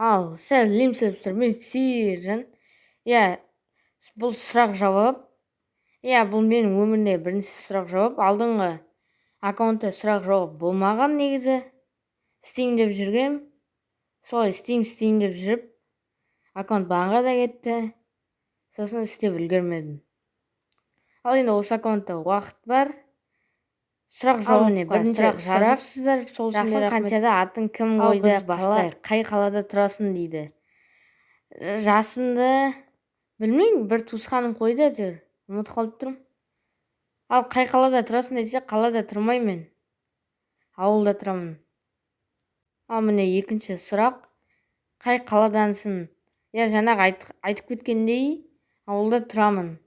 Ал сәлем, сәлем, мен Сержан. Иә, бұл сұрақ жауап. Иә, бұл менің өмірімде бірінші сұрақ жауап. Алдыңғы аккаунтта сұрақ жауап болмаған негізі. Істеймін деп жүргем, солай істеймін, істеймін деп жүріп, аккаунт банға да кетті, сосын істеп үлгермедім. Ал енді осы аккаунтта уақыт бар. Сұрақ жауап. Міне, бірінші сұрақ жазыпсыздар, сол үшін Жасың қаншада, атың кім Ал қойды, біз бастайық. Қай қалада тұрасың дейді. Жасымды білмеймін, бір туысқаным қойды, әйтеуір ұмытып қалып тұрмын. Ал қай қалада тұрасың десе, қалада тұрмаймын, мен ауылда тұрамын. Ал міне, екінші сұрақ: қай қаладансың? Иә, жаңағы айтып кеткендей, ауылда тұрамын,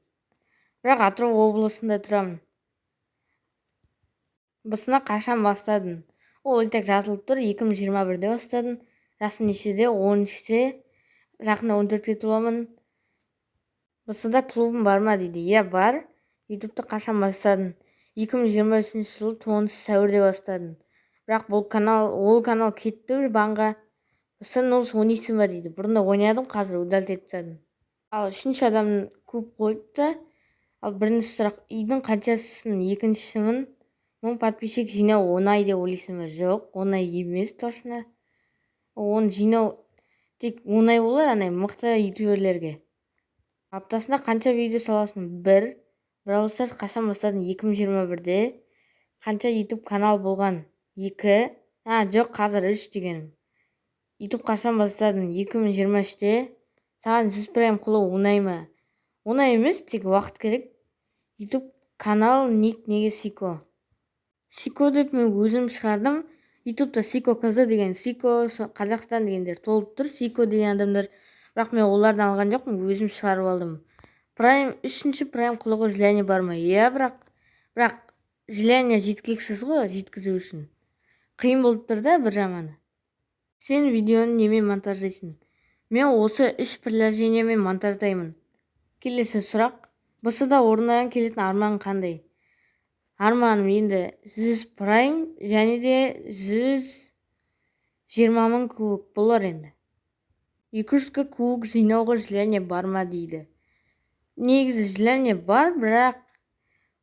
бірақ Атырау облысында тұрамын. БС-ны қашан бастадың? Ол и так жазылып тұр, 2021-де бастадым. Жасым нешеде? 13-те, жақында 14-ке толамын. БС-да клубым бар ма дейді. Иә, бар. Ютубты қашан бастадың? 2023 жылы 9 сәуірде бастадым, бірақ бұл канал, ол канал кетті уже банға. БС нулс ойнайсың ба дейді. Бұрында ойнадым, қазір удалить етіп тастадым. Ал үшінші адам көп қойыпты. Ал бірінші сұрақ: үйдің қаншасысың? Екіншісімін. 1000 подписчик жинау оңай деп ойлайсың ба? Жоқ, оңай емес, точно. Оны жинау тек оңай болар андай мықты ютуберлерге. Аптасына қанша видео саласың? Бір. Бравл Старс қашан бастадың? 2021-де. Қанша Ютуб канал болған? Екі, а жоқ, қазір үш дегенім. Ютуб қашан бастадың? 2023-те. Саған 100 прайм қылу оңай ма? Оңай емес, тек уақыт керек. Ютуб канал ник неге Сико? Сико деп мен өзім шығардым. Ютубта Сико КЗ деген, Сико Қазақстан дегендер толып тұр, Сико деген адамдар, бірақ мен олардан алған жоқпын, өзім шығарып алдым. Прайм, үшінші прайм қылуға желание бар ма? Иә, бірақ желание жеткіліксіз ғой, жеткізу үшін қиын болып тұр да бір жаманы. Сен видеоны немен монтаждайсың? Мен осы үш приложениемен монтаждаймын. Келесі сұрақ: БС-да орындаған келетін арманың қандай? Арманым енді 100 прайм және де 120 000 кубок болар енді. 200 к кубок жинауға желание бар ма дейді. Негізі желание бар, бірақ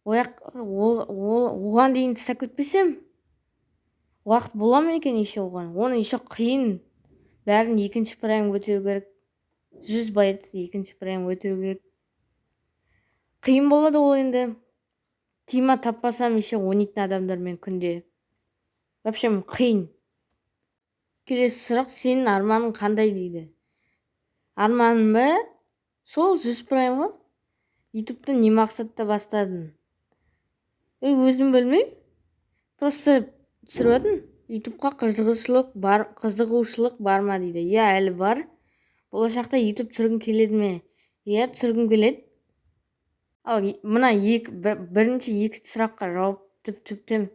ояқ ол, ол оған дейін тастап кетпесем, уақыт бола ма екен еще оған? Оны еще қиын, бәрін екінші прайм көтеру керек, 100 боец екінші прайм көтеру керек, қиын болады ол енді. Тима таппасам еще ойнайтын адамдармен күнде, в общем, қиын. Келесі сұрақ: сенің арманың қандай дейді. Арманым ба? Сол 100 прайм ғой. Ютубты не мақсатта бастадың? Ей, өзім білмеймін, просто түсіріп жатырмын. Ютубқа қызығушылық бар ма дейді. Иә, әлі бар. Болашақта Ютуб түсіргің келеді ме? Иә, түсіргім келеді. Ал мына екі, бірінші екі сұраққа жауап тіптен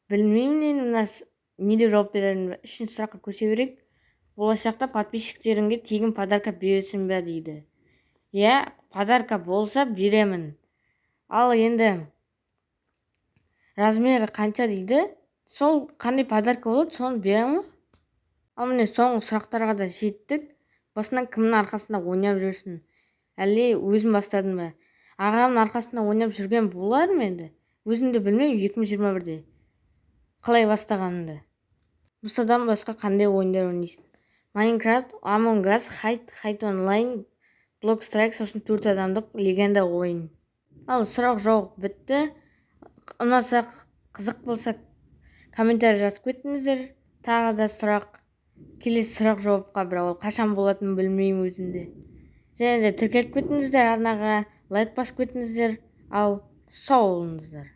білмеймін енді, мына не деп жауап берерімді. Үшінші сұраққа көше берейік. Болашақта подписчиктеріңге тегін подарка бересің бе дейді. Иә, подарка болса, беремін. Ал енді размері қанша дейді. Сол қандай подарка болады, соны беремін ғой. Ал міне, соңғы сұрақтарға да жеттік. Басынан кімнің арқасында ойнап жүрсің, әлде өзің бастадың ба? Ағамның арқасында ойнап жүрген болармын енді, өзім де білмеймін 2021-де қалай бастағанымды. БС-дан басқа қандай ойындар ойнайсың? Майнкрафт, Амонг Ас, Хайд, Хайд онлайн, Блок Страйк, сосын төрт адамдық легенда ойын. Ал сұрақ жауап бітті. Ұнаса, қызық болса, комментарий жазып кетіңіздер. Тағы да сұрақ, келесі сұрақ жауапқа, бірақ ол қашан болатынын білмеймін өзім де. Және де тіркеліп кетіңіздер арнаға, лайк басып кетіңіздер. Ал сау болыңыздар.